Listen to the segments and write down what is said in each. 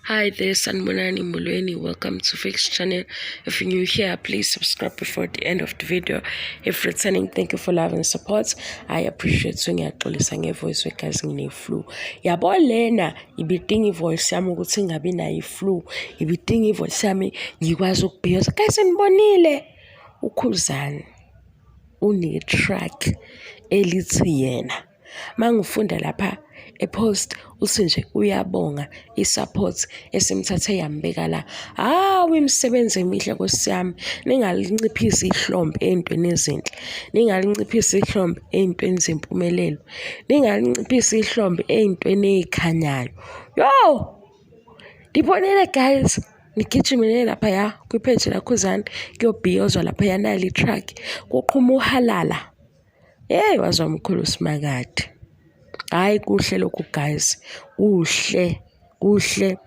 Hi there, Sanibonani Molweni. Welcome to Fix Channel. If you're new here, please subscribe before the end of the video. If returning, thank you for love and support. I appreciate you. Ngiyaxolisa nge-voice, guys, ngine-flu. Yabo lena ibidinga i-voice yami ukuthi ingabi nayo i-flu. Ibidinga i-voice yami ngikwazi ukubhiyoza. Guys, nibonile uKhuzani une-track elithi yena. Mangifunda lapha e-post, uthi nje uyabonga i-support esimthathe yambeka la. Hawu, imisebenzi emihle, Nkosi yami. Ningalinciphisi ihlombe ey'ntweni ezinhle. Ningalinciphisi ihlombe ey'ntweni zempumelelo. Ningalinciphisi ihlombe ey'ntweni ey'khanyayo. Yo! Ndibonile, guys. Nigijime laphaya kwi-page laKhuzani, kuyobhiyozwa laphaya, nali i-truck. Kuqhuma uhalala. Hey, waze wamkhulu uSimakade. Hhayi, kuhle lokhu, guys. Kuhle, kuhle.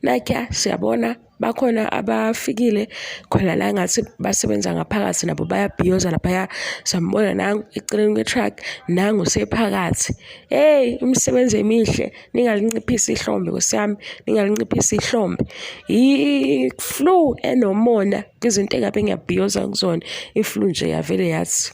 Nakhuya siyabona bakhona abafikile khona la, ngathi basebenza ngaphakathi, nabo bayabhiyoza laphaya. Siyambona nangu eceleni kwe-truck, nangu usephakathi. Hey, imisebenzi emihle, ningalinciphisi ihlombe, Nkosi yami, ningalinciphisi ihlombe. I-flu enomona kwizinto engabe ngiyabhiyoza kuzona. I-flu nje yavele yathi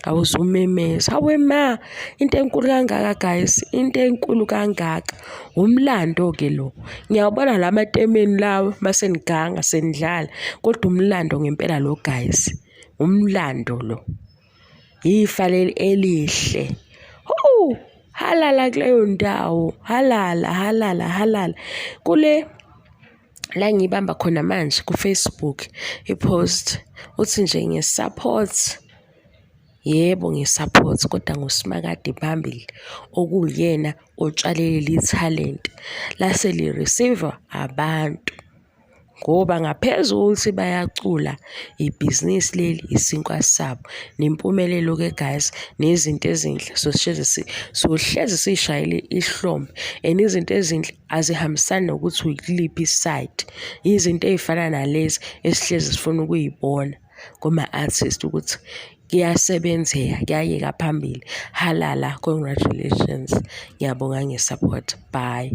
awuzumemeza. Hawe ma, into enkulu kangaka, guys, into enkulu kangaka. Umlando-ke lo. Ngiyawubona la matemeni lawa mase niganga senidlala, kodwa umlando ngempela lo, guys. Umlando lo. Ifa leli elihle. Hawu, halala kuleyo ndawo, halala, halala, halala. Kule la ngiyibamba khona manje ku-Facebook i-post, uthi nje nge-support. Yebo, ngi-support, kodwa nguSimakade phambili, okuwuyena otshale leli thalente lase li-receive-wa abantu. Ngoba ngaphezu kokuthi bayacula, ibhizinisi leli, isinkwa sabo. Nempumelelo-ke, guys, nezinto ezinhle sohlezi siy'shayela ihlombe and izinto ezinhle azihambisani nokuthi ukuliphi i-side. Izinto ey'fana nalezi esihlezi sifuna ukuy'bona kuma-artist ukuthi kuyasebenzeka, kuyayeka phambili. Halala, congratulations. Ngiyabonga nge-support. Bye.